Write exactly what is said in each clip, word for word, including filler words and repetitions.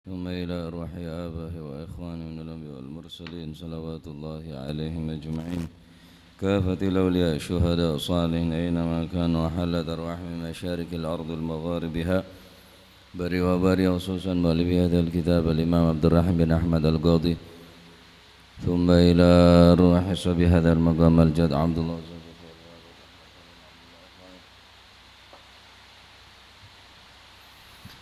ثم إلى أرواح آبائه وإخوانه من الأنبياء والمرسلين، صلوات الله عليهم أجمعين، كافة الأولياء الشهداء الصالحين أينما كانوا، وحلت أرواحهم من مشارق الأرض ومغاربها، بري وبري، خصوصا مؤلف هذا الكتاب الإمام عبد الرحيم بن أحمد القاضي، ثم إلى روح صاحب هذا المقام الجد عبد الله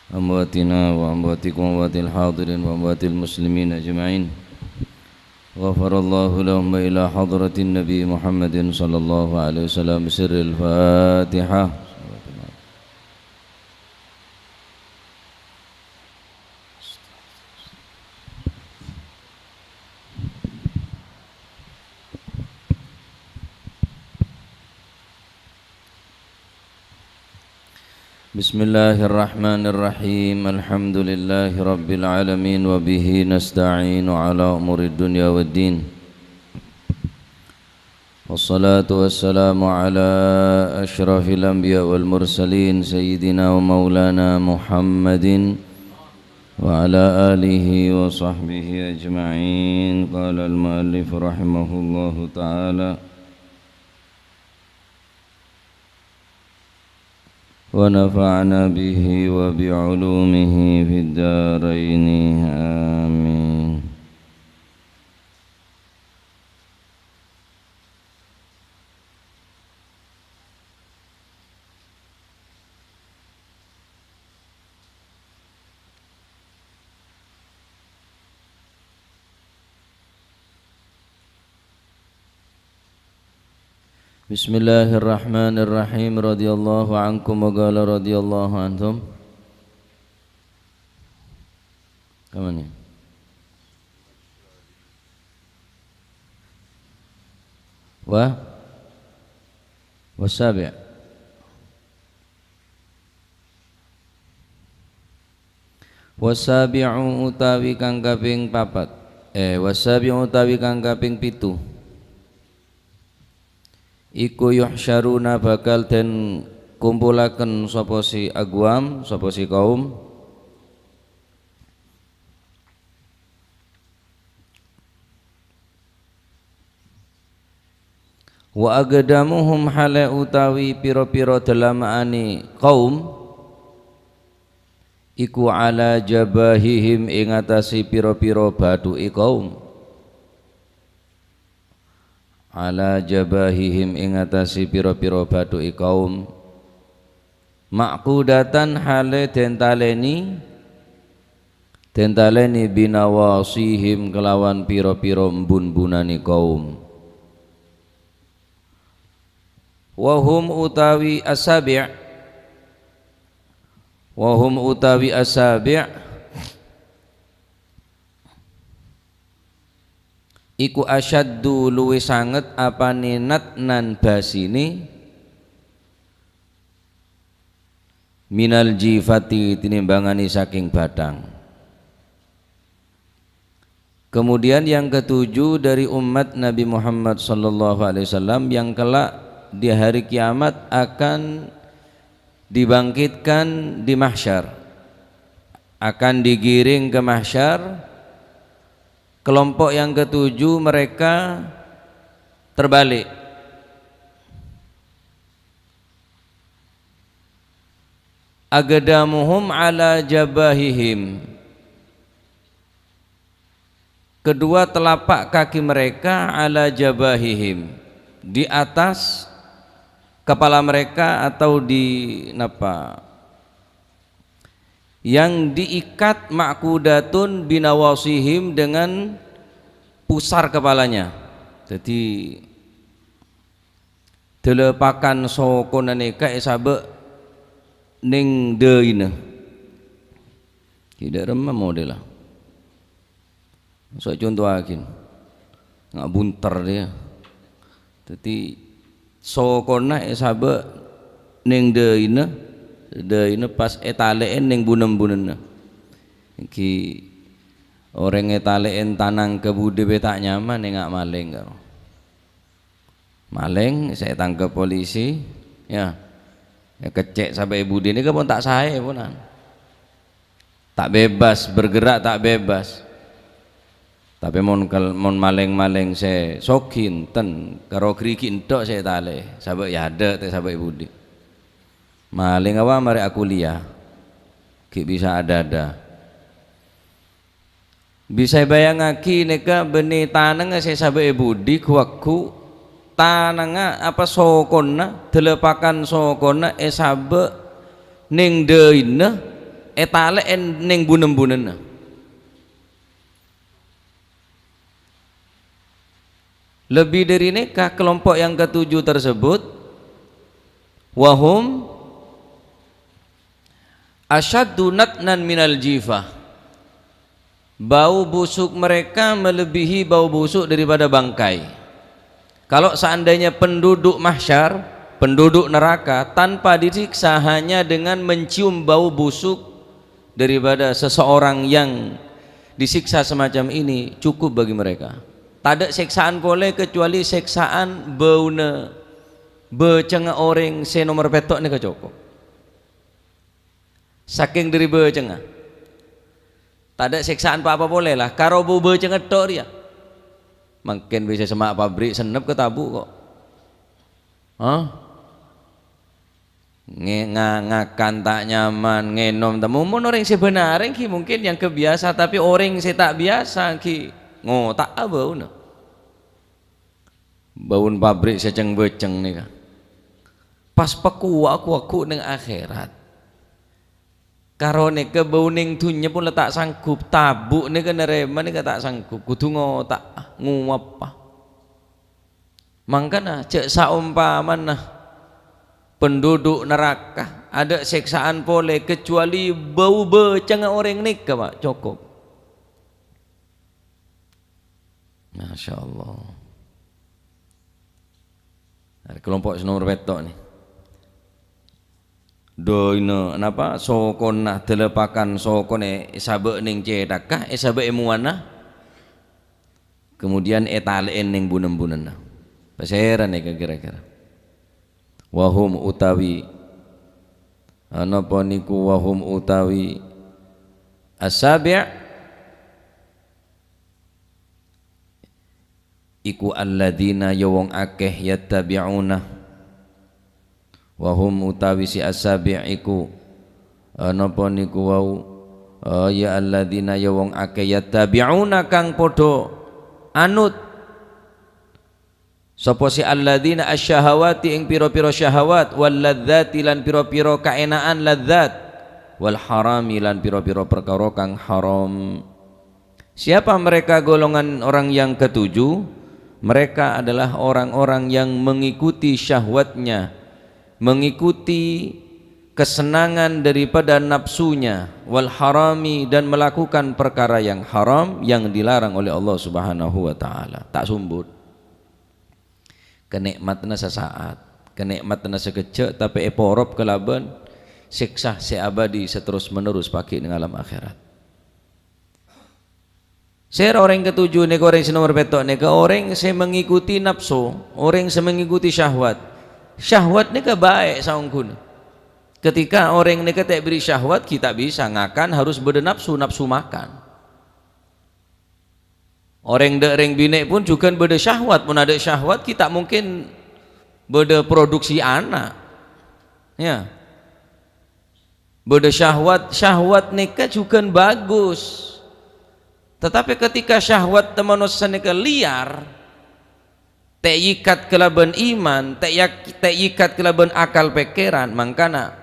أمواتنا وأمواتكم وأموات الحاضرين وأموات المسلمين أجمعين. غفر الله لهم، وإلى حضرة النبي محمد صلى الله عليه وسلم، بسر الفاتحة. بسم الله الرحمن الرحيم. الحمد لله رب العالمين، وبه نستعين على أمور الدنيا والدين. والصلاة والسلام على أشرف الأنبياء والمرسلين، سيدنا ومولانا محمد وعلى آله وصحبه أجمعين. قال المؤلف رحمه الله تعالى، ونفعنا به وبعلومه في الدارين. آمين. بسم الله الرحمن الرحيم. رضي الله عنكم وقال رضي الله عنهم. Kemana? Wa? Wasabi'. Wasabi'u utawi kang kaping papat. Eh, wasabi'u utawi kang kaping pitu. Iku yuhsyaruna bakal den kumpulaken sapa si aqwam, sapa si kaum. Wa aqdamuhum hale utawi pira-pira dalama'ane kaum, iku ala jabahihim ing atase pira-pira bathu'e kaum. Ala jabahihim ing atase pira-pira bathu'e kaum. Ma'qudatan hale den taleni, den taleni binawasihim kelawan pira-pira embun-bunane kaum. Wahum utawi asabi', wahum utawi asabi', iku asyaddu luwih sanget apane natnan basine minal jifati tinimbangane saking bathang. Kemudian yang ketujuh dari umat Nabi Muhammad sallallahu alaihi wasallam yang kelak di hari kiamat akan dibangkitkan di mahsyar, akan digiring ke mahsyar. Kelompok yang ketujuh mereka terbalik. Aqdamuhum ala jabahihim. Kedua telapak kaki mereka ala jabahihim, di atas kepala mereka atau di napa? Yang diikat ma'qudatun binawasihim dengan pusar kepalanya. Jadi, delepakan sokona neka esaba' neng daina. Tidak remem modela. Sok contoagin. Nga' bunter dia. Jadi, sokona esaba' neng daina, daina pas etale'en neng bunem-bunenna. Enggi oreng etale'en tanang ke budi be ta' nyaman, enga' maleng karo. Maleng, saya tangkep polisi, ya. Ya, kecek sampai budi ini pun tak sae, punan. Ta' bebas, bergerak ta' bebas. Tapè mon kal-, mon malèng-malèng sè soghi enten, karo gerigi entok sè ètalè, sabâ' è adâ' ta' sabâ' è budi. Malèng apa marè akuliah, ghi' bisa adâ-adâ. Bisa èbâjângaghi nèka bânnè tanangnga sè sabâ' è budi, ghu-wagghu tanangnga apa sokona, dâlâpakan sokona èsabâ' neng dâina, ètalè'è neng bunen-bunenna. Lebih dari nèka, kelompok yang ketujuh tersebut, wahum asyaddu natnan minal jifah. Bau busuk mereka melebihi bau busuk daripada bangkai. Kalau seandainya penduduk mahsyar, penduduk neraka, tanpa disiksa hanya dengan mencium bau busuk daripada seseorang yang disiksa semacam ini, cukup bagi mereka. Tadâ' sèksa'an polè kecuali sèksa'an bâuna bâcèngnga orèng sè nomer pètto' nèka cokop. Sakèng dhâri bâcèngnga. Tadâ' sèksa'an pa-apa polè la, karo bâu bâcèngnga tok rèya. Mangkèn bisa semma' pabrik sennep ka tabu' kok. Hah? Nge-, nga-, ngakan ta' nyaman, ngènom ta', mon orèng sè bân arèng ghi' mungkin èangghep biyasa, tapè orèng sè ta' biyasa ghi' ngota'a bâuna. Bâuna pabrik sè cèng-bâcèng nèka. Pas pakowa' ghu-wagghu neng akhèrat. Karo nèka bâu neng dhunnya pon la ta' sanggup, tabu' nèka narèma nèka ta' sanggup, kodhu ngota'a, ngowa'a. Mangkana jhâ' saompamana penduduk naraka, adâ' sèksa'an polè kecuali bâu bâcèngnga orèng nèka, Pa', cokop. Masya Allah. Nah, kelompok sè nomer pètto' nè. Dâina, napa, sokona, dâlâpakan sokona èsabâ' neng cèthagghâ, èsabâ' è mowana, kemudian ètalè'è neng bunen-bunenna. Pasèra nèka kira-kira? Wahum utawi, anapa niku wahum utawi asabi'? Iku alladzina ya wong akèh yattabi'una. Wa hum utawi si asabi' iku, eh, napa niku wau? Eh, ya alladzina ya wong akèh yattabi'una kang padha anut. Sapa si alladzina asyahawati ing pira-pira syahwat, wal ladzati lan pira-pira kaena'an ladzat, wal harami lan pira-pira perkara kang haram. Siapa mereka golongan orang yang ketujuh? Mereka adalah orang-orang yang mengikuti syahwatnya, mengikuti kesenangan daripada nafsunya, wal harami, dan melakukan perkara yang haram yang dilarang oleh Allah Subhanahu wa Ta'ala. Ta' sumbut. Kanè'matna sasaat, kanè'matna sakejjhâ', tapè èporop kalabân sèksa sè abadi saterros-menerros paghi' neng alam akhèrat. Sèra orèng katuju nèka orèng sè nomer pètto' nèka orèng sè mengikuti nafsu, orèng sè mengikuti syahwat. Syahwat nèka bâi' saongghuna. Ketika orèng nèka ta' èberri' syahwat, ghi' ta' bisa ngakan, harus bâdâ nafsu, nafsu makan. Orèng dâ' rèng binè' pon jhughân bâdâ syahwat, mon adâ' syahwat ghi' ta' mungkin bâdâ produksi ana'. Ya. Bâdâ syahwat, syahwat nèka jhughân bagus. Tetapi ketika syahwat manossa nèka liyar, ta' èikat kalabân iman, ta' èyak-, ta' èikat kalabân akal pèkkèran, mangkana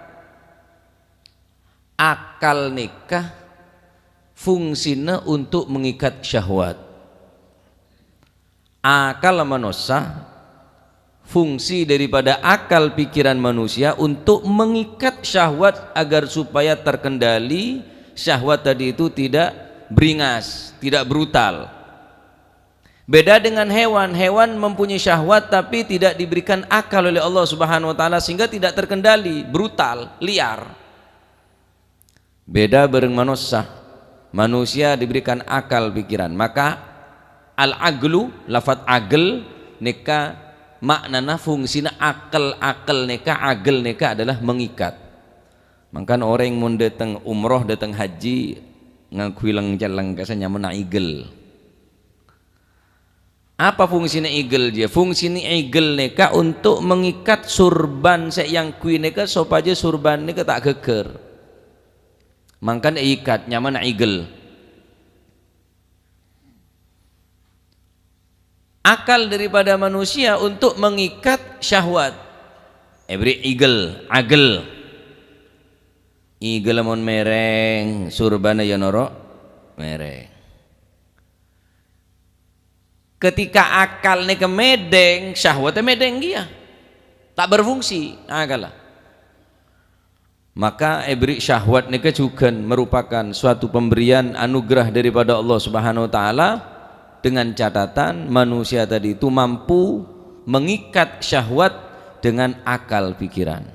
akal nèka fungsina untuk mengikat syahwat. Akal manossa, fungsi daripada akal pikiran manusia untuk mengikat syahwat agar supaya terkendali, syahwat tadi itu tidak beringas, tidak brutal. Beda dengan hewan, hewan mempunyai syahwat tapi tidak diberikan akal oleh Allah Subhanahu wa Ta'ala sehingga tidak terkendali, brutal, liar. Beda bâreng manossa. Manusia diberikan akal pikiran. Maka al-aqlu, lafat aql nèka ma'nana fungsina akal. Akal nèka, aql nèka adalah mengikat. Mangkana orèng mon dâteng umroh, dâteng haji, ngangghuy leng-celleng kassa nyamana igel. Apa fungsina igel, jâ? Fungsina igel nèka untuk mengikat surban sè èangghuy nèka sopajâ surban nèka ta' ghâggâr. Mangkana èikat, nyamana igel. Akal daripada manusia untuk mengikat syahwat. Èberri' igel, agel. Igel mon mèrèng, surbana ya noro' mèrèng. Ketika akal nèka mèdheng, syahwatnya mèdheng kèya. Ta' berfungsi akalla. Maka èberri' syahwat nèka jhughân merupakan suatu pemberian anugerah daripada Allah Subhanahu wa Ta'ala, dengan catatan manusia tadi itu mampu mengikat syahwat dengan akal pikiran.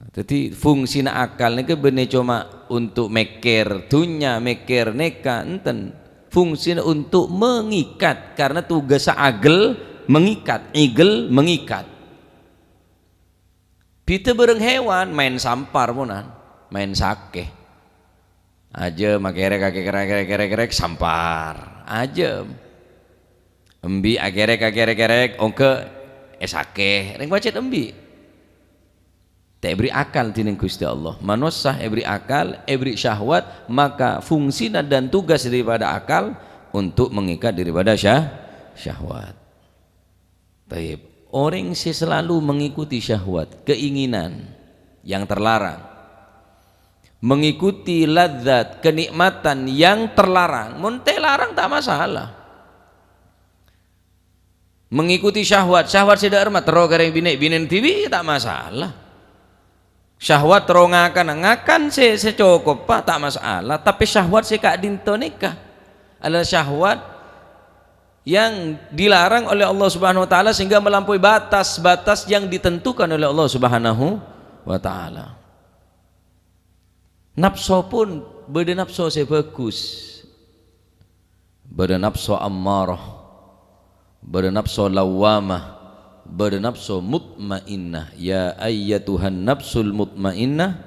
Dhâddhi, fungsina akal nèka bânnè coma untuk mèkkèr dhunnya, mèkkèr nèka, enten. Fungsina untuk mengikat, karena tugas agel mengikat, igel mengikat. Bhidhâ bhâreng hèwan, maèn sampar ponan, maèn sakè. Ajâm, akerrek, akerrek, akerrek, akerrek, sampar. Ajâm. Embi' akerrek, akerrek, akerrek, ongghâ èsakè. Rèng pajhât embi'. Ta' èberri' akal dhinèng Ghustè Allah. Manossa èberri' akal, èberri' syahwat, maka fungsina dan tugas daripada akal untuk mengikat daripada syah-, syahwat. Tayyib. Orèng sè selalu mengikuti syahwat, keinginan yang terlarang, mengikuti ladzat, kenikmatan yang terlarang, mon tèlarang ta' masalah. Mengikuti syahwat, syahwat sè dâ' remma terro ka rèng binè', binèna dhibi' ta' masalah. Syahwat terro ngakan, ngakan sè, sè cokop, Pak, ta' masalah. Tapè syahwat sè ka'dinto nèka adalah syahwat yang dilarang oleh Allah Subhanahu wa Ta'ala sehingga melampaui batas-batas yang ditentukan oleh Allah Subhanahu wa Ta'ala. Napso pon bâdâ napso sè bhâghus. Bâdâ napso ammarah, bâdâ napso lawwamah, bâdâ napso mutmainnah. Ya ayyatuhan nafsul mutmainnah,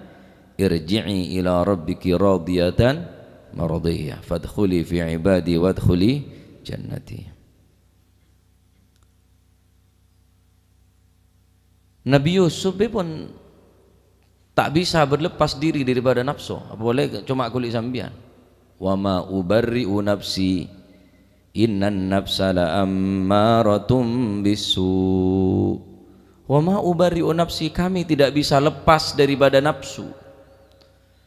irji'i ila rabbiki radiyatan mardiyah. Fadkhuli fi ibadi wadkhuli jannati. Nabi Yusuf pon ta' bisa berlepas diri daripada napso, apa polè coma kaulâ sampèyan. "Wa ma ubarri'u nafsi, innan nafsa la ammaratun bisu." "Wa ma ubarri'u nafsi," kami tidak bisa lepas daripada nafsu.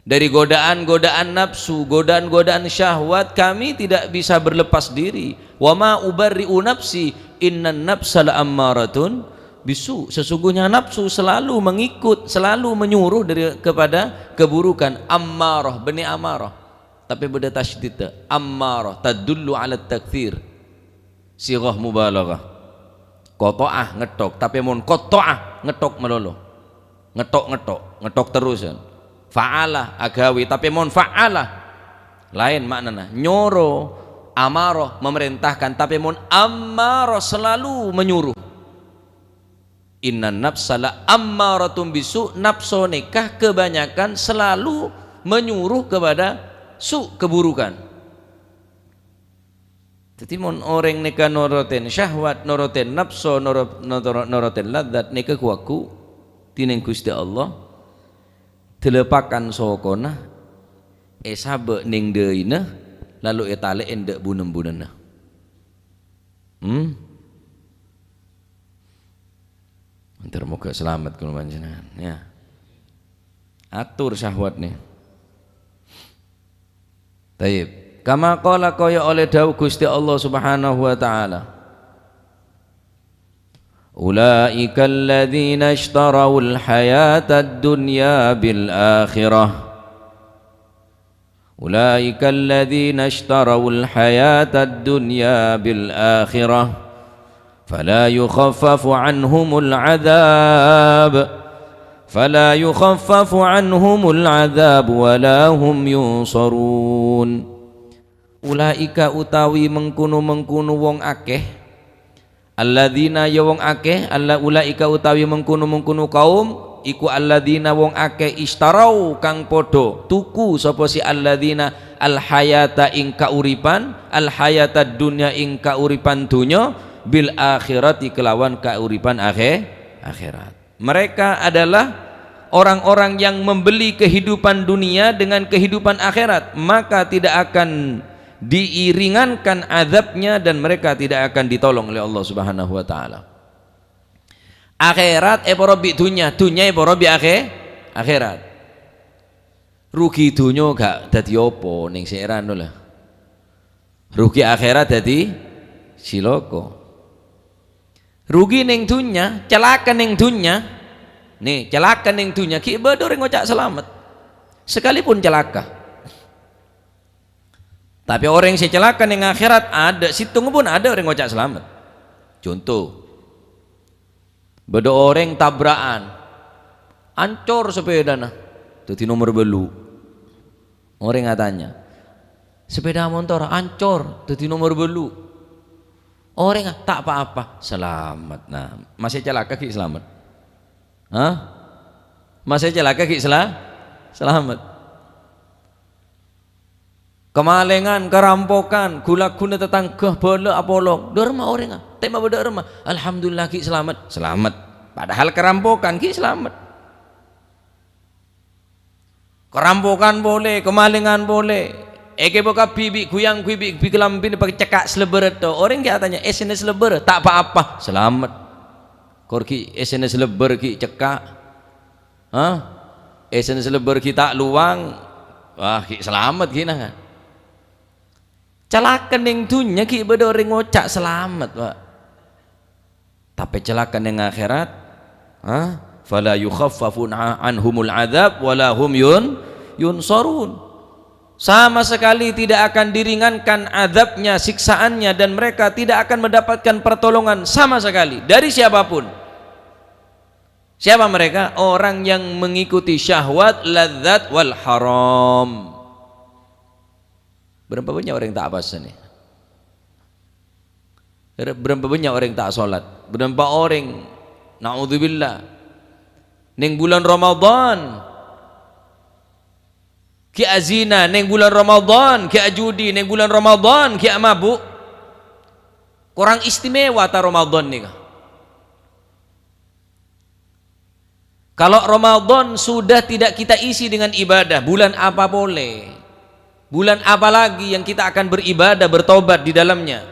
Dari godaan-godaan nafsu, godaan-godaan syahwat, kami tidak bisa berlepas diri. "Wa ma ubarri'u nafsi, innan nafsa la ammaratun bisu." Sesungguhnya nafsu selalu mengikut, selalu menyuruh dari, kepada keburukan. Ammarah, bânnè amarah. Tapè bâdâ tasydid, ammarah, tadullu ala taktsir. Sighah mubalaghah. Qata'ah, ngetthok, tapè mon qatta'ah, ngetthok malolo. Ngetthok-ngetthok, ngetthok terros. Fa'ala, aghâbây, tapè mon fa'ala, laèn ma'nana. Nyoro, amaro, memerintahkan, tapè mon ammaro, selalu menyuruh. "Innan nafsa la ammaratun bisu," napso nèka kebanyakan selalu menyuruh kepada su', keburukan. Dhâddhi, mon orèng nèka norotèn syahwat, norotèn napso, noro-, notoro-, norotèn ladzat, nèka ghu-, ghuwâghu dhinèng Ghustè Allah, dâlâpakan sokona, èsabâ' nèng dâina, lalu ètalè'è dâ' bu-nembunanna. Hmm? Mandhâr moghâ salamet kaulâ panjhennengan, ya. Ator syahwatnya. Tayyib. Kama qala, kaya oleh dawuh Ghustè Allah Subhanahu wa Ta'ala, "Ulaika alladzina isytarawul hayatad dunya bil akhirah." "Ulaika alladzina isytarawul hayatad dunya bil akhirah, fala yukhaffafu anhumul adzab, fala yukhaffafu anhumul adzab wa la hum yunsarun." Ulaika utawi mengkono-mengkono wong akeh, alladzina ya wong akeh, alla ulaika utawi mengkono-mengkono kaum, Iku alladzina wong akeh, isytarau kang padha tuku sapa si alladzina al-hayata ing kauripan, al-hayatad dunya ing kauripan donya, bil akhirati kelawan kauripan akhe-, akhirat. Mereka adalah orang-orang yang membeli kehidupan dunia dengan kehidupan akhirat, maka tidak akan diringankan azabnya dan mereka tidak akan ditolong oleh Allah Subhanahu wa Ta'ala. Akhirat èporo bi' dunya, dunya èporo bi' akhe-, akhirat. Rugi dunya gak dadi apa neng sè èra no la. Rugi akhirat dadi cilaka. Rugi neng dunya, calaka neng dunya. Nè, calaka neng dunya, ghi' bâdâ orèng ngoca' salamet. Sekalipun calaka. Tapè orèng sè calaka neng akhirat, adâ', sèttong pon adâ' orèng ngoca' salamet. Conto, bâdâ orèng tabra'an, ancor sapèdana, dâddhi nomer bâllu'. Orèng atanya, "Sepeda motor ancor, dâddhi nomer bâllu'." Orèng, "Ta' pa-apa, salamet." Nah, masè calaka ghi' salamet? Hah? Masè calaka ghi' sala-, salamet? Kamalèngan, karampokan, gu-lagguna tatangghâ, bâlâ apolong. Dâ' remma orèngnga, tèma bâdâ remma. Alhamdulillah, ghi' salamet. Salamet. Padahal karampokan, ghi' salamet. Karampokan polè, kamalèngan polè. Èkèbâ kabbhi bi' gu-yang ghu-, bi', bi' kalambhina pacekka' salèbbârâ to. Orèng ghi' atanya, "Essèna salèbbârâ?" "Ta' pa-apa, salamet." Kor ghi' essèna salèbbâr ghi' cekka'. Hah? Essèna salèbbâr ghi' ta' lowang, wah, ghi' salamet ghi' na. Calaka neng dunya ghi' bâdâ orèng ngoca' salamet, Pak. Tapè calaka neng akhèrat, hah? "Fala yukhaffafu anhumul adzab wala hum yun-, yunsharun." Sama sekali tidak akan diringankan azabnya, siksaannya, dan mereka tidak akan mendapatkan pertolongan sama sekali dari siapapun. Siapa mereka? Orang yang mengikuti syahwat, ladzat, wal haram. Bârâmpa bânnya' orèng ta' apasa nè? Bârâmpa bânnya' orèng ta' sholat? Bârâmpa orèng, naudzubillah, neng bulân Ramadan ghi' azina, neng bulân Ramadan ghi' ajudi, neng bulân Ramadan ghi' amabuk? Korang istimewa ta' Ramadan nèka? Kalau Ramadan sudah tidak kita isi dengan ibadah, bulan apa polè? Bulan apa lagi yang kita akan beribadah, bertobat di dalamnya?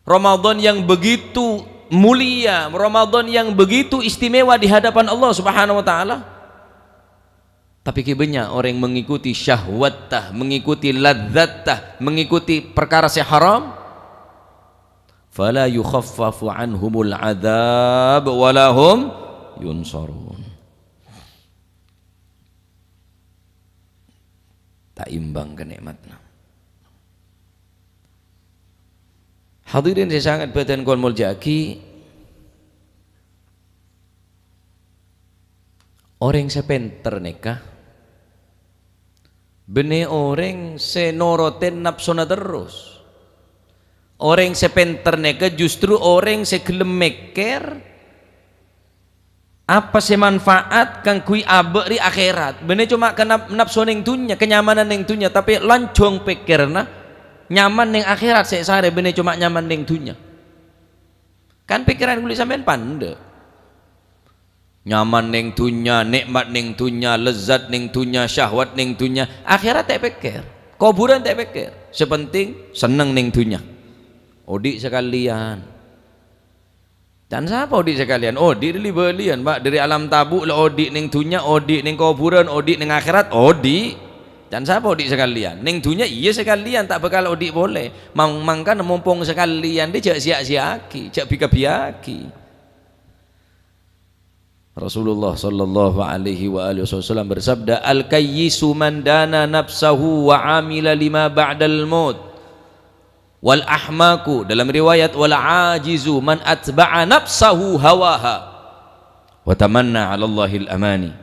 Ramadan yang begitu mulia, Ramadan yang begitu istimewa di hadapan Allah Subhanahu wa Ta'ala. Tapè ghi' bânnya' orèng mengikuti syahwatta, mengikuti ladzatta, mengikuti parkara sè haram. "Fala yukhaffafu anhumul adzab wala hum yunsharun." Ta' imbang ka nè'matna. Hadirin sè sanget bâdhân kaulâ molja'aghi, orèng sè pènter nèka bânnè orèng sè norotè napsona terros. Orèng sè pènter nèka justru orèng sè ghellem mèkkèr apa sè manfaat kaangghuy abâ' rè akhèrat. Bânnè coma ka nap-, napso neng dhunnya, kanyamanan neng dhunnya, tapè lanjhâng pèkkèranna nyaman neng akhèrat sè èsarè, bânnè coma nyaman neng dhunnya. Kan pèkkèran kaulâ sampèyan pandâ'. Nyaman neng dhunnya, nè'mat neng dhunnya, lezzat neng dhunnya, syahwat neng dhunnya, akhèrat ta' èpèkkèr, kobhurân ta' èpèkkèr. Sè penting senneng neng dhunnya. Odi' sakalèyan. Can sapa odi' sakalèyan? Odi' li-bâliyân, Pak. Dâri alam tabu' la odi' neng dhunnya, odi' neng kobhurân, odi' neng akhèrat, odi'. Can sapa odi' sakalèyan? Neng dhunnya iyâ sakalèyan, ta' bhâkal odi' polè. Mang-, mangkana mompong sakalèyan dhi jhâ' siya-siya'aghi, jhâ' bi-kabbhiyâghi. Rasulullah sallallahu alaihi wa alihi wasallam bersabda, "Al-kayyisu man dana nafsahu wa amila lima ba'dal maut. Wal ahmaku," dalam riwayat, "wal ajizu man atba'a nafsahu hawaha wa tamanna 'alallahil amani."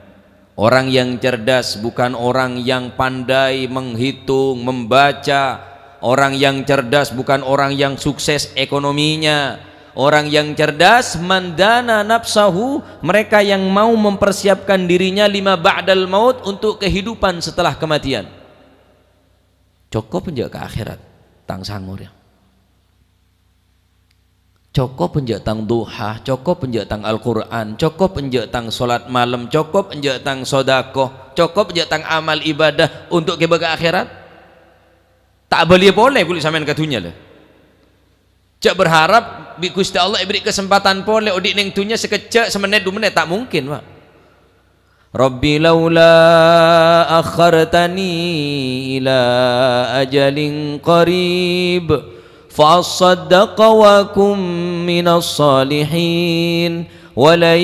Orang yang cerdas bukan orang yang pandai menghitung, membaca. Orang yang cerdas bukan orang yang sukses ekonominya. Orang yang cerdas, "Man dana nafsahu," mereka yang mau mempersiapkan dirinya, "lima ba'dal maut," untuk kehidupan setelah kematian. Cokop enjâ' ka akhèrat, tang sango rèya. Cokop enjâ' tang duha, cokop enjâ' tang Al-Qur'an, cokop enjâ' tang sholat malem, cokop enjâ' tang sodako, cokop enjâ' tang amal ibadah untuk ghibâ ka akhèrat. Ta' abâliyâ polè ghuli sampèyan ka dhunnya, lho. Jhâ' berharap bi' Ghustè Allah èberri' kasempadhân polè odi' neng dhunnya sakejjhâ', samennèt, du mennèt, ta' mungkin, Pak. "Rabbi laula akhartani ila ajalin qarib, fa assaddaqa wa kum minas salihin, wa lan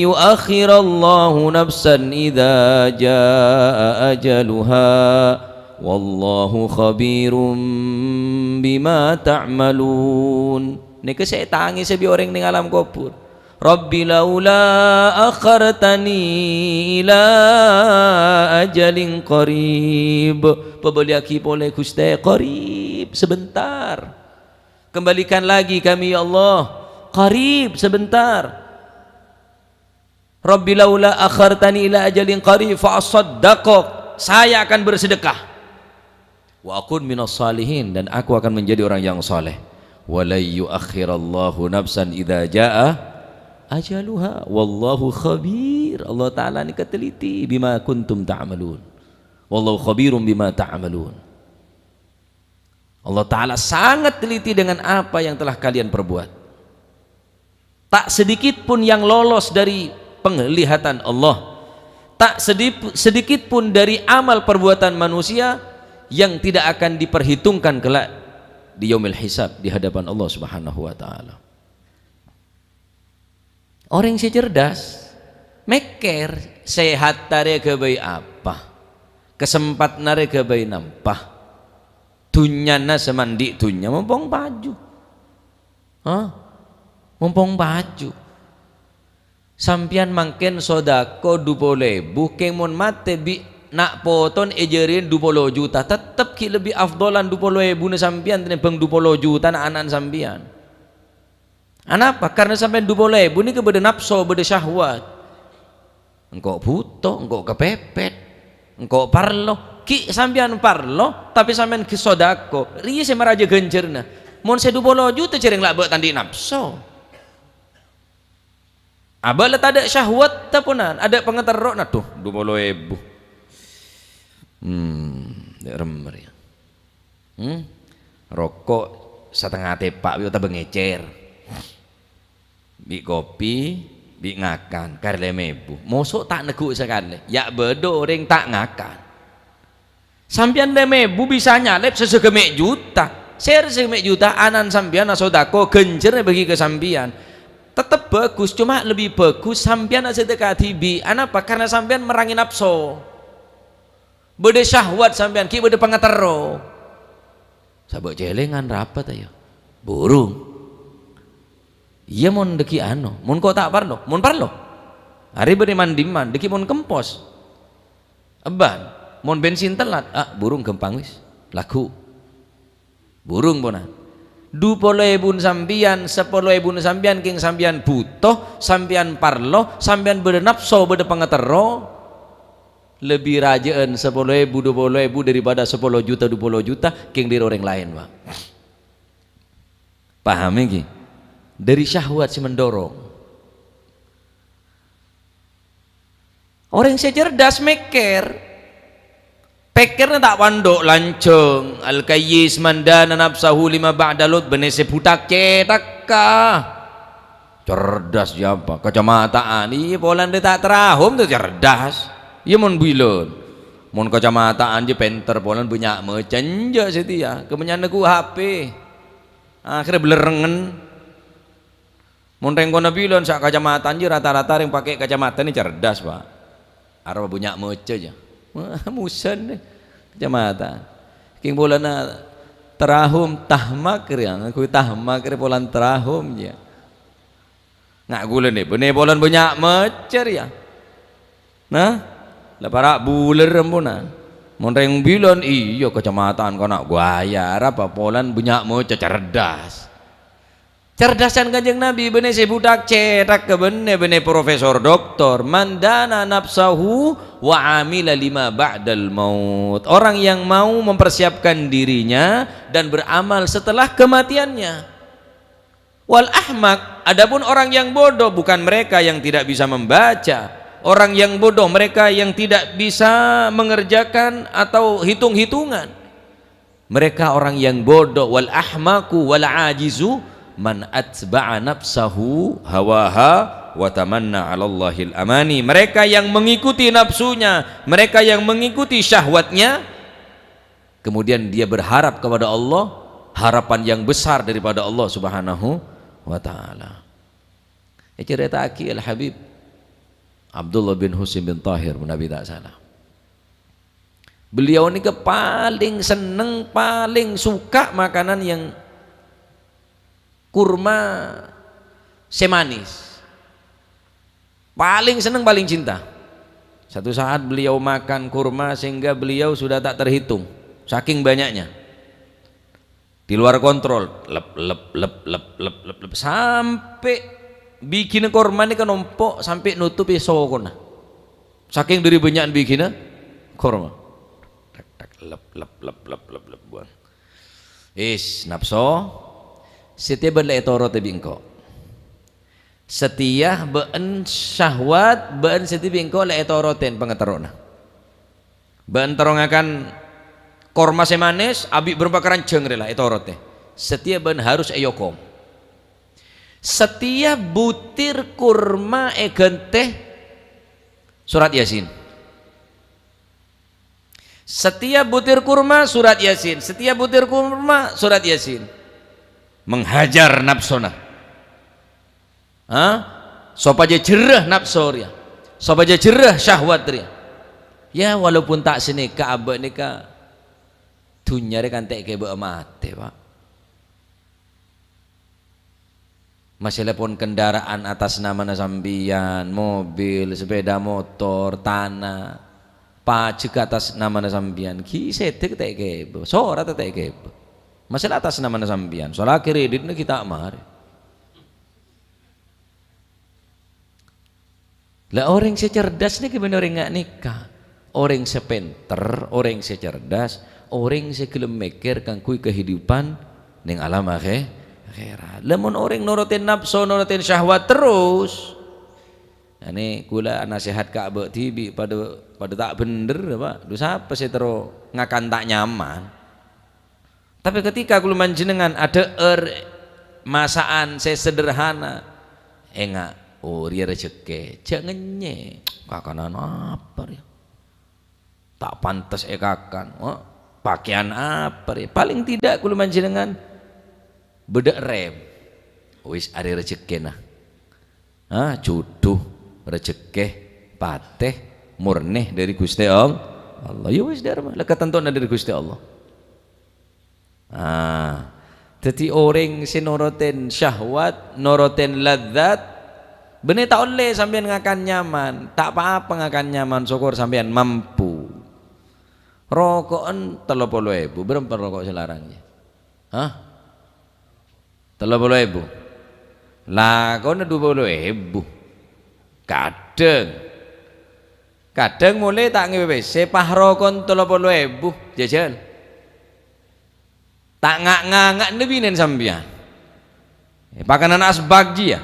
yuakhirallahu nafsan idza jaa ajaluha." Wallahu khabirum bima ta'malun. Nèka sè ètangèsè bi' orèng neng alam kobhur. "Rabbi laula akhartani ila ajalin qarib." Pabâliyaghi polè, Ghustè, qarib, sebentar. Kembalikan lagi kami, ya Allah, qarib, sebentar. "Rabbi laula akhartani ila ajalin qarib fa asaddaqa," saya akan bersedekah. "Wa akun minas salihin," dan aku akan menjadi orang yang saleh. "Wa la yuakhirallahu nafsan idza jaa ajaluha, wallahu khabir." Allah Ta'ala nèka teliti, "Bima kuntum ta'malun." Wallahu khabirum bima ta'malun. Allah Ta'ala sangat teliti dengan apa yang telah kalian perbuat. Tak sedikit pun yang lolos dari penglihatan Allah. Tak sedip-, sedikit pun dari amal perbuatan manusia yang tidak akan diperhitungkan kelak di yaumil hisab, di hadapan Allah Subhanahu wa Ta'ala. Orèng sè cerdas, mèkkèr, sehatta rèya ghâbây apa? Kasempadhânna rèya ghâbây napa? Dhunnyana sè mandhi' dhunnya mompong paju. Hah? Mompong paju. Sampèyan mangkèn sodako du polo èbu, kèng mon matè bi' na' potona èjhârèya du polo juta, tettep ghi' lebbi afdholan du polo èbuna sampèyan tènèmbhâng du polo juta na'-ana'na sampèyan. Anapa? Karna sampèyan du polo èbu nèka bâdâ napso, bâdâ syahwat. Engko' bhuto, engko' kapèpèt, engko' parlo. Ghi' sampèyan parlo, tapè sampèyan ghi' sodako. Rèya sè marajâ ghânjhârânna. Mon sè du polo juta jhârèng la abâ' ta' andi' napso. Abâ' la tadâ' syahwatta, ponan, adâ' pangaterro, nadhu, du polo èbu. Hmm, dâ' remma rèya. Hmm? Roko' satengnga tèpa' bi' otabâ ngècèr. Bi' kopi, bi' ngakan, karè lèma èbu. Moso' ta' neggu' sakalè. Ya' bâdâ orèng ta' ngakan. Sampèyan lèma èbu bisa nyalèp sè sagâmè' juta. Sèra sagâmè' juta, ana'na sampèyan asodako, ghânjhârânna èbâgi ka sampèyan. Tettep bhâghus, coma lebbi bhâghus sampèyan asadaka dhibi'. Anapa? Karna sampèyan merrangè napso. Bâdâ syahwat sampèyan, ghi' bâdâ pangaterro. Sabâ' cèlèngan rapat, ayo. Burung. Iyâ, mon dâggi' ano, mon ko' ta' parlo, mon parlo. Arè bâdâ man-dimman, dâggi' mon kempos. Ebbân, mon bensin tellat, ah, burung ghâmpang wis. Lagghu'. Burung, ponan. Du polo èbuna sampèyan, sapolo èbuna sampèyan, kèng sampèyan bhuto, sampèyan parlo, sampèyan bâdâ napso, bâdâ pangaterro. Lebbi rajâ'ân sapolo èbu, du polo èbu daripada sapolo juta, du polo juta, kèng dâri orèng laèn, Pak. Paham ghi? Dâri syahwat sè mendorong. Orèng sè cerdas mèkkèr. Pèkkèrra ta' pandhu' lanjhâng. Al-kayyis man dana nafsahu lima ba'dal maut, bânnè sè bhuthak cèthakka. Cerdas sapa? Kacamata'an. Iyâ, polana ta' tarahum tu cerdas. Iyâ, mon bilân. Mon kacamata'an jâ pènter, polana bânnya' maca, enjâ' satèya. Kabânnya'an neggu' H P. Akhirnya bâlârrengngen. Mon rèng kona bilân sa' kacamata'an jâ rata-rata rèng pakè' kacamata nè cerdas, Pak. Arapa bânnya' maca jâ. Wah, musan nè kacamata. Kèng polana tarahum tahmak rèya, ngangghuy tahmak rèya polana tarahum jâ. Nga' ghulâ nè, bânnè polana bânnya' maca rèya. Nah, la para' bulâr ampon, nah. Mon rèng bilân, iyâ, kacamata'an kana' ghâbây, arapa polana bânnya' maca cerdas. Cerdasan Kanjeng Nabi, bânnè sè bhuthak cèthak ka bânnè, bânnè profesor doktor. "Man dana nafsahu wa amila lima ba'dal maut." Orang yang mau mempersiapkan dirinya dan beramal setelah kematiannya. "Wal ahmak," adapun orang yang bodoh bukan mereka yang tidak bisa membaca. Orang yang bodoh mereka yang tidak bisa mengerjakan atau hitung-hitungan. Mereka orang yang bodoh. "Wal ahmaku wal ajizu man atba'a nafsahu hawaha wa tamanna 'alallahil amani." Mereka yang mengikuti nafsunya, mereka yang mengikuti syahwatnya, kemudian dia berharap kepada Allah, harapan yang besar daripada Allah Subhanahu wa Ta'ala. Ècarèta'aghi Al-Habib Abdullah bin Husin bin Tahir, menabi ta' sala. Beliau nèka palèng senneng, palèng suka makanan yang kurma sè manis. Palèng senneng, palèng cinta. Satu saat beliau makan kurma sehingga beliau sudah tak terhitung, saking banyaknya. Di luar kontrol, lep, lep, lep, lep, lep, lep, lep, sampè' bighina korma nèka nompo' sampè' notop è sokona. Saking dhâri bânnya'na bighina korma. Tek, tek, lep, lep, lep, lep, lep, lep, buang. Is, napso, satèya bâ'na la ètorote bi' engko'. Satèya bâ'na syahwat, bâ'na satèya bi' engko' la ètorote pangaterrona. Bâ'na terro ngakan korma sè manis, abi' bârâmpa karanjhâng rè la ètorote. Satèya bâ'na harus èokom. Satèya butir korma èghântè surat Yasin. Satèya butir korma surat Yasin. Satèya butir korma surat Yasin. Menghajar napsona. Ha? Sopajâ jerrâ napso rèya. Sopajâ jerrâ syahwat rèya. Ya, walaupun ta' sanèka, abâ' nèka dhunnya rè kan ta' èkèbâ matè, Pak. Masalah pon kendaraan atas namana sampèyan, mobil, sepeda motor, tanah, pajek atas namana sampèyan, ghi' sèdhek ta' èkèbâ, sorat ta' èkèbâ. Masalah atas namana sampèyan, sola kreditna ghi' ta' marè. Lah, orèng sè cerdas nèka bân orèng nga' nèka. Orèng sè pènter, orèng sè cerdas, orèng sè ghellem mèkkèr kaangghuy kahidupan neng alam akhè-, akhèrat. Lah, mon orèng norote napso, norote syahwat terros, ane kaula nasehat ka abâ' dhibi' padâ, padâ ta' bhender, Pak. Dhu sapa sè terro ngakan ta' nyaman? Tapè ketika kaulâ panjhennengngan adhâ'âr masakan sè sederhana, enga', oh, rèya rejhekkè, jhâ' ngennye. Kakanan apa rèya? Ta' pantes èkakan. Oh, pakaian apa rèya? Paling tidak kaulâ panjhennengngan bâdâ rem. Wis, arèya rejhekkèna. Ah, judhu, rejhekkè, patè, morne dhâri Ghustè All-, Allah. Ya wis, dhârma, la katantona dhâri Ghustè Allah. Ah, dhâddhi orèng sè noroten syahwat, noroten ladzat, bânnè ta' ollè sampèyan ngakan nyaman, ta' pa-apa ngakan nyaman, sokor sampèyan mampu. Roko'en tello polo èbu, bârâmpa roko' sè larang, yâ? Hah? Tello polo èbu. Lakona dhu polo èbu. Kadhâng. Kadhâng molaè ta' ngèbâ pèssè, pas roko'en tello polo èbu, jhâjhâl. Ta' nga'-nganga' nè binèn sampèyan. Pakanan asbak jiyâ.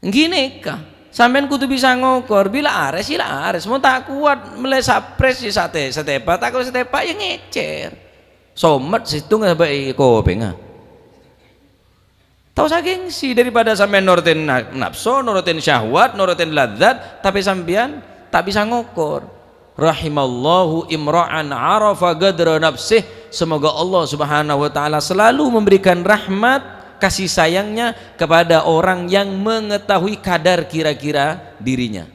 Ènggi nèka, sampèyan kodhu bisa ngokor, bilâ arès, yâ la arès. Mon ta' kowat mellè sapres, yâ sate-, satepa, ta' kowat satepa, yâ ngècèr. Somet sèttong sabâ' è kopèngnga. Ta' osa gengsi daripada sampèyan norotin na-, napso, norotin syahwat, norotin ladzat, tapè sampèyan ta' bisa ngokor. Rahimallahu imra'an arafa ghadra nafsih. Semoga Allah Subhanahu wa Ta'ala selalu memberikan rahmat, kasih sayang-Nya kepada orang yang mengetahui kadar kira-kira dirinya.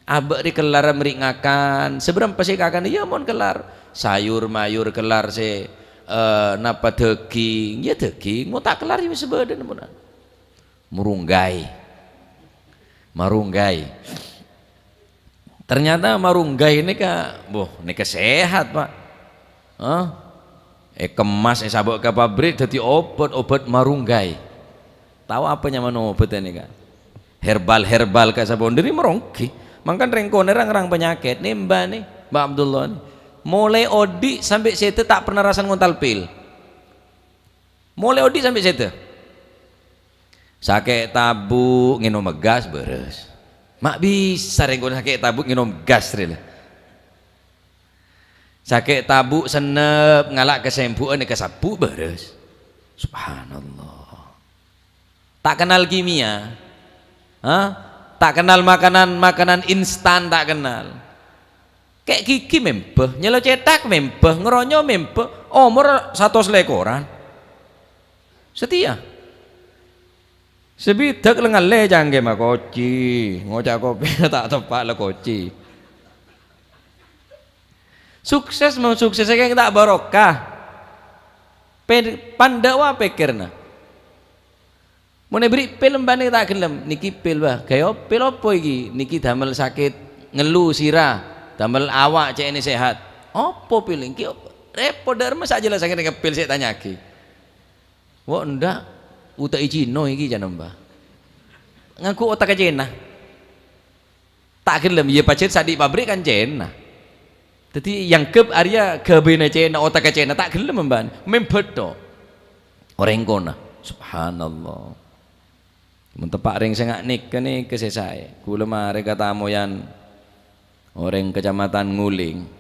Abâ' rè kellar mèrè ngakan, sabârâmpa sè èkakan, iyâ mon kellar. Sayur mayur kellar sè, eh, napa dhâghing, yâ dhâghing, mon ta' kellar yâ wis sabâdâna mon. Marunggai. Marunggai. Ternyata marunggai nèka, boh, nèka sehat, Pak. Hah? Èkemmas, èsabâ' ka pabrik, dhâddhi obhât, obhât marunggai. Tao apa nyamana obhât nèka? Herbal-herbal ka sabâ' dhâri maronggi. Mangkana rèng konè rang-rang panyakèt, nèmbâ nè, Mbah Abdullah nè. Molaè odi' sampè' sèdhâ ta' pernah arassa ngontal pil. Molaè odi' sampè' sèdhâ. Sakè' tabu' ngènom gas, bârâs. Ma' bisa rèng konè sakè' tabu' ngènom gas rè la. Sakè' tabu' sennep ngala' kasembu'ân èkasabbhu', bârâs. Subhanallah. Ta' kennal kimia. Hah? Ta' kennal makanan-makanan instan, ta' kennal. Kè' ghighi membâ, nyèlo cèthak membâ, ngeronyo membâ, omor satos lèkoran. Satèya. Sè bidhâk la ngallè cangkè makoci, ngoca' kopèna ta' teppa' la koci. Sukses mon sukses kèng ta' barokah. Pe-, pandâ' wa pèkkèrna. Mon èberri' pil embâna ta' ghellem, nèkè pil, wah, ghâbây pil apa iki? Nèkè damel sakèt ngellu sira, damel awa' cè'na sehat. Apa pil nèkè? Repot dâ' remma sa' jelas sakèt nèkè pil sè ètanya'aghi. Wo, endâ', uta'i Cino iki, jhâ' nembâ. Ngangghu otakka Cèna. Ta' ghellem, iyâ pajhât sè andi' pabrik kan Cèna. Dhâddhi, èangghep arèya ghâbâyna Cèna, otakka Cèna, ta' ghellem embâna. Membâ tho. Orèng konè. Subhanallah. Mon teppa' rèng sè nga' nèka, nèka sè saè. Kaulâ marè katamoyan orèng Kecamatan Nguling.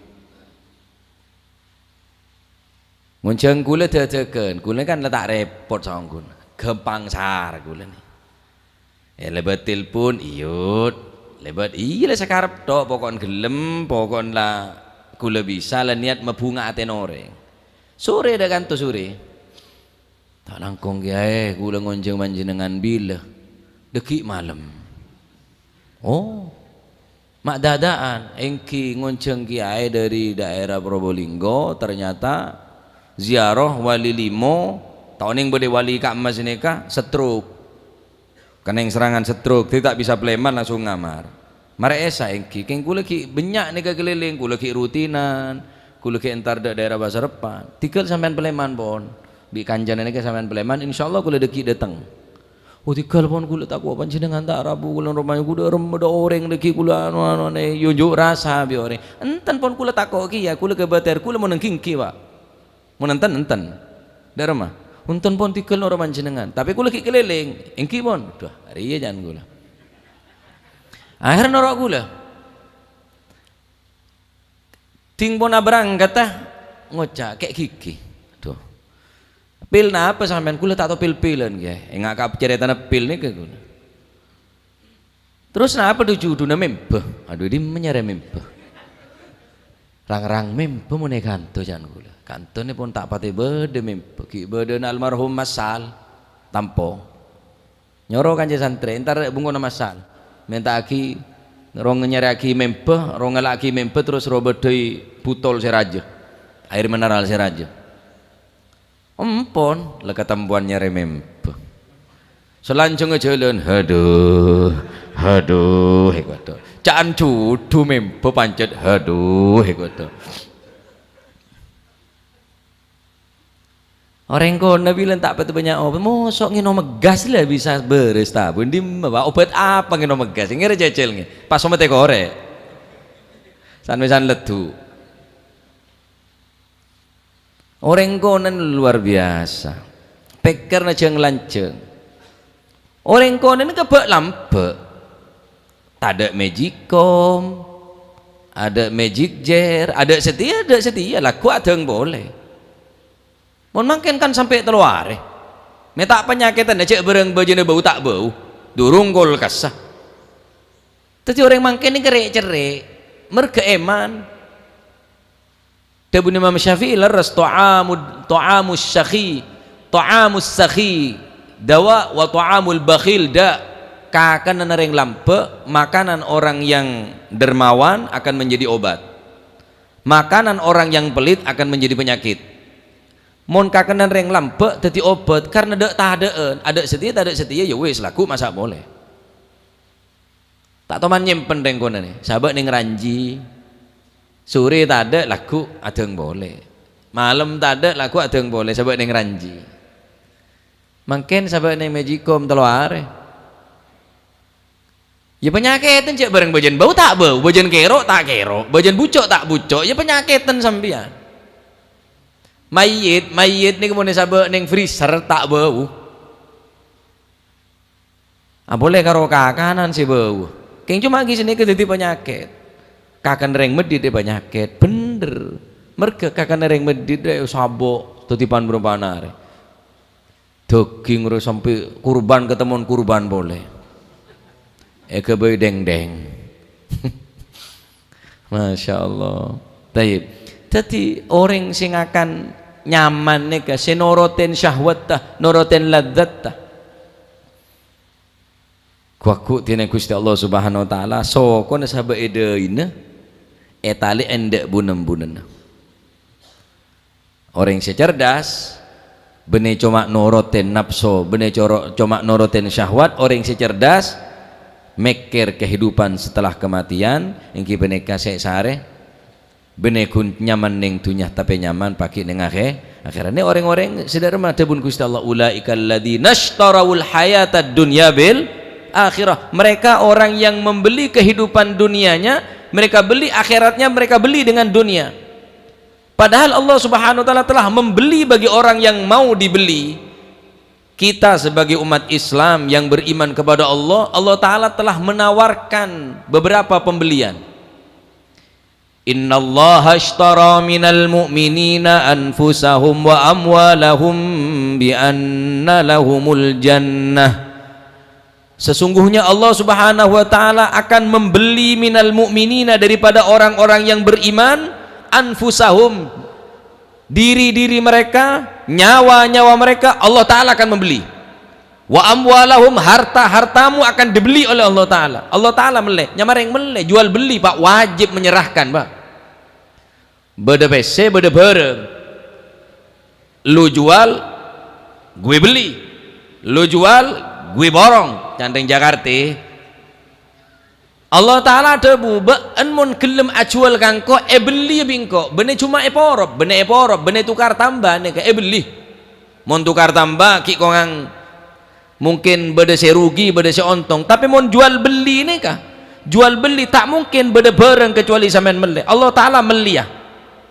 Ngonjhâng kaulâ dâdâghân, kaulâ kan la ta' repot saongghuna. Ghâmpang sara kaulâ nè. Eh, lèbât telpon, iyut. Lèbât, iyâ la sakarep tho, poko'en ghellem, poko'en la kaulâ bisa, la niyat mabhunga atèna orèng. Sore dâ' kanto sore. Ta' langkong, Kèyaè, kaulâ ngonjhâng panjhennengngan bilâ? Dhâggi' malem. Oh. Ma' dâdâ'ân, èngghi ngonjhâng kèyaè dâri daerah Probolinggo, ternyata ziarah wali limo, ta' onèng bâdâ wali ka'emma sanèka, stroke. Kennèng serangan stroke, dhâddhi ta' bisa palèman, langsung ngamar. Marè Isya èngghi, kèng kaulâ ghi' bânnya' nèka kalèlèng, kaulâ ghi' rutinan, kaulâ ghi' entar dâ-, daerah Pasareppan. Tèghâl sampèyan palèman, pon. Bi' kancana nèka sampèyan palèman, insyaallah kaulâ dhâggi' dâteng. Oh, tèghâl, pon, kaulâ tako' panjhennengngan ta' rabu, kaulâ romana kaulâ remma dâ' orèng dhâggi' kaulâ anu-anu anè, yu unjuk rasa bi' orèng. Enten, pon, kaulâ tako' kèya, kaulâ kobâtèr, kaulâ mon èngghi-èngghi, Pak. Mon enten, enten. Dâ' remma. Enten, pon, tèghâl noro' panjhennengngan. Tapè kaulâ ghi' kalèlèng, èngghi, pon. Duh, arèya jhân kaulâ. Akhèr noro' kaulâ. Dhing pon aberangkat, ta, ngoca', "Kè' ghighi." Duh. "Pil napa sampèyan?" "Kaulâ ta' tao pil-pilan, Kè. Enga' ka carètana pil nèka kaulâ." "Terros napa dhu-judhuna?" "Membâ." "Adhu, dimma nyarè membâ?" "Rang-rang membâ mon è kanto," can kaulâ. "Kanto nè pon ta' patè bâdâ membâ. Ghi' bâdâna almarhum Mas Sal, Tampo." Nyoro kanca santrè, "Entar bungkona Mas Sal. Menta'aghi, rong nyarè'aghi membâ, rong ngala'aghi membâ, terros ro bâdâi butol sè rajâ. Air mineral sè rajâ." "Empon, la katempowan nyarè membâ." Salanjhângnga jhâlân, "Hadhu, hadhu, è kodhu. Ca'an judhu membâ pancet, hadhu, è kodhu." Orèng konè bilân ta' patè bânnya' obhât, moso' ngènom gas la bisa bârâs tabu. Dimma, Pak? Obhât apa ngènom gas? Ngèrè cècèl ngè. Pas somettè korè'. San-mèsan leddhu. Orèng konè luar biasa. Pèkkèrra jhâng-lanjhâng. Orèng konè nèka bâ'-lambâ'. Tadâ' magicom, adâ' magic jar, adâ' satèya, adâ' satèya, lagghu' adhâng polè. Mon mangkèn kan sampè' tello arè. Mè' ta' panyakèdhân jhâ' bârâng bâjâna bâu ta' bâu. Durung kolkassa. Dhâddhi orèng mangkèn nèka rè'-cerrè', mèrghâ èman. Dhâbuna Imam Syafi'i lerres, "Ta'amud, ta'amus syakhi, ta'amus sakhi dawa wa ta'amul bakhil da." Kakananna rèng lambâ', makanan orang yang dermawan akan menjadi obat. Makanan orang yang pelit akan menjadi penyakit. Mon kakanan rèng lambâ' dhâddhi obat karna dâ'-tadâ'ân, adâ' satèya, tadâ' satèya, ya wis, lagghu' masa' polè. Ta' toman nyèmpen rèng konè nè, sabâ' nèng ranji. Sorè tadâ', lagghu' adhâng polè. Malem tadâ' lagghu' adâng polè sabâ' neng ranji. Mangkèn sabâ' neng magicom tello arè. Yâ panyakèdhân cè' bhâreng bâjâna bâu ta' bâu, bâjâna kèro' ta' kèro', bâjâna bucco' ta' bucco', yâ panyakèdhân sampèyan. Mayyit, mayyit nèko mon èsabâ' neng freezer ta' bâu. Apolè karo kakanan sè bâu. Kèng coma ghi' sanèka dhâddhi panyakèt. Kakan rèng Madhit è panyakèt, bhender. Merghâ kakan rèng Madhit rè sabâ' dhâddhi pan-bârâmpan arè. Dhâghing rè sampè' kurban katemmon kurban polè. Èghâbây dhèng-dhèng. Masya Allah. Taib. Dhâddhi orèng sè ngakan nyaman nèka, sè norotin syahwatta, norotin ladzatta. Ghu-lagghu' dinah Ghustè Allah Subhanahu wa Ta'ala, sokona sabâ' è dhâina, ètalè endâ' bu-nembunanna. Orèng sè cerdas, bânnè coma norotin napso, bânnè coro-, coma norotin syahwat, orèng sè cerdas mèkkèr kehidupan setelah kematian, èngghi panèka sè sarè. Bânnè ghun nyaman neng dhunnya, tapè nyaman pagghi' neng akhè-, akhèrat. Nè orèng-orèng sè dhâ' remma dhâbuna Ghustè Allah, "Ulaikal ladzina asytarawul hayatad dunya bil akhirah." Mereka orang yang membeli kehidupan dunianya, mereka beli akhiratnya, mereka beli dengan dunia. Padahal Allah Subhanahu wa Ta'ala telah membeli bagi orang yang mau dibeli. Kita sebagai umat Islam yang beriman kepada Allah, Allah Ta'ala telah menawarkan beberapa pembelian. "Innallaha ashtara minal mu'minina anfusahum wa amwalahum bi anna lahumul jannah." Sesungguhnya Allah Subhanahu wa Ta'ala akan membeli minal mu'minina, daripada orang-orang yang beriman, anfusahum, diri-diri mereka, nyawa-nyawa mereka, Allah Ta'ala akan membeli. "Wa amwalahum," harta-hartamu akan dibeli oleh Allah Ta'ala. Allah Ta'ala mellè, nyamana rèng mellè, jual beli, Pak, wajib menyerahkan, Pak. Bâdâ pèssè, bâdâ bhârâng. Lu jual, gue beli. Lu jual, gue borong. Can rèng Jakarta. Allah Ta'ala adhâbu, "Bâ'na mon ghellem ajhuwâl ka engko', èbelliyâ bi' engko', bânnè coma èporop, bânnè èporop, bânnè tokar tamba nèka èbelli." Mon tokar tamba, ghi' kongang mungkin bâdâ sè rugi, bâdâ sè ontong. Tapè mon jual belli nèka, jual belli ta' mungkin bâdâ bhârâng kacuali sampèyan mellè. Allah Ta'ala mellèya.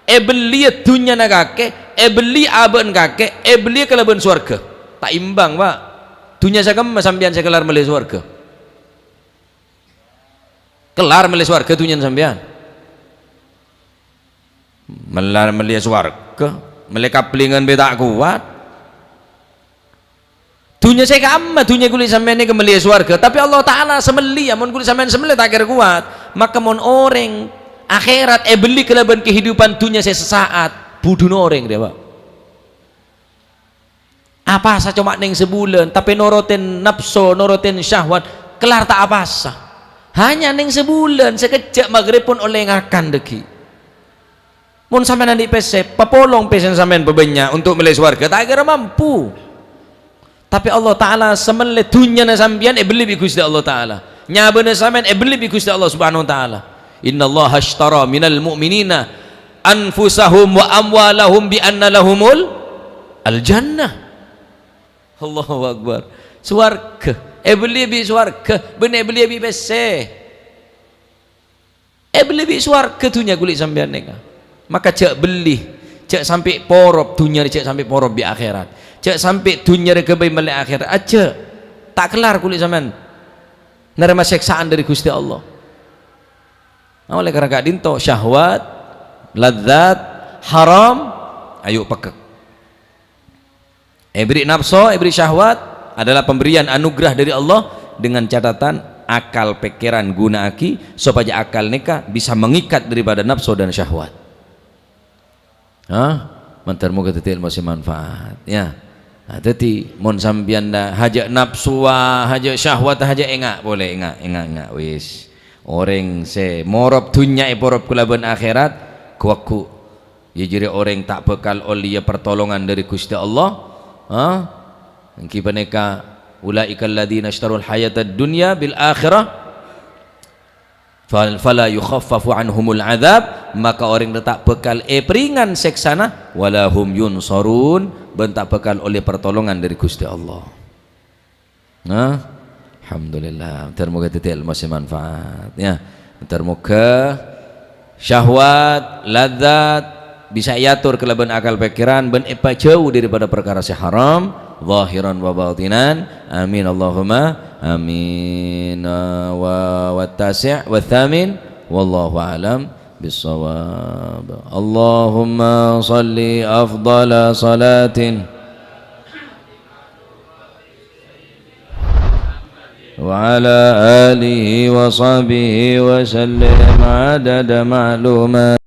Èbelliyâ dhunnyana kakè, èbelli abâ'na kakè, èbelliyâ kalabân sowarghâ. Ta' imbang, Pak. Dhunnya sè kemma sampèyan sè kellar mellè sowarghâ? Kellar mellè sowarghâ dhunnyana sampèyan. Mellar mellè sowarghâ, mellè kabbhlingan bhâi ta' kowat. Dhunnya sè ka'imma, dhunnya kulâ sampèyan nèka mellè sowarghâ, tapè Allah Ta'ala sè mellèya, mon kulâ sampèyan sè mellè ta' kèra kowat. Maka mon orèng akhèrat èbelli kalabân kehidupan dhunnya sè sasa'at, budhuna orèng rèya, Pak. Apowasa coma neng sabulân, tapè norotin napso, norotin syahwat, kellar ta' apowasa. Hanya neng sabulân, sakejjhâ' maghrib pon ollè ngakan dhâggi'. Mon sampèyan andi' pèssè, papolong pèssèna sampèyan pabânnya' untuk mellè sowarghâ, ta' kèra mampu. Tapè Allah Ta'ala sè mellè dhunnyana sampèyan èbelli bi' Ghustè Allah Ta'ala. Nyabâna sampèyan èbelli bi' Ghustè Allah Subhanahu wa Ta'ala. "Innallaha ashtara minal mu'minina anfusahum wa amwalahum bi anna lahumul al jannah." Allahu Akbar. Sowarghâ. Èbelli bi' sowarghâ. Bânnè èbelli bi' pèssè. Èbelli bi' sowarghâ dhunnya kulâ sampèyan nèka. Maka jhâ' belli. Jhâ' sampè' porop dhunnya rè, jhâ' sampè' porop bi' akhèrat. Jhâ' sampè' dhunnya rè ghâbây mellè akhèrat. Ajjhâ'. Ta' kellar kulâ sampèyan narèma sèksaan dâri Ghustè Allah. Nah, oleh karena ka'dinto syahwat, ladzat, haram, ayo pekek. Èbèrri' napso, èbèrri' syahwat adalah pemberian anugerah dari Allah dengan catatan akal pèkkèran ghuna'aghi sopajâ akal nèka bisa mengikat daripada napso dan syahwat. Hah? Mandhâr moghâ dhâddhi èlmo sè manfaat, ya. Nah, dhâddhi, mon sampèyan la hajâ napsowa, hajâ syahwat, hajâ enga' polè, enga', enga', enga', wis. Orèng sè morop dhunnya èporop kalabân akhèrat, ghu-lagghu'. Iyâ jârèya orèng ta' bhâkal ollèya partolongan dâri Ghustè Allah. Hah? Èngghi panèka, "Ulaikal ladzina asytarul hayatad dunya bil akhirah." Fal-, fala yukhaffafu anhumul adzab, maka orèng ta' bhâkal èparèngan sèksana, wala hum yunsharun, bân ta' bhâkal ollè partolongan dâri Ghustè Allah. Nah, alhamdulillah. Moghâ-moghâ dhâddhi èlmo sè manfaat, ya. Moghâ-moghâ syahwat, ladzat, bisa èator kalabân akal pèkkèran bân èpajhâu daripada parkara sè haram, zahiran wa batinan. Amin, Allahumma amin. Wa, wa tasi', wa thamin, wallahu a'lam bissawab. Allahumma shalli afdhala shalatin wa ala alihi wa sahbihi wa sallim adada ma'lumat.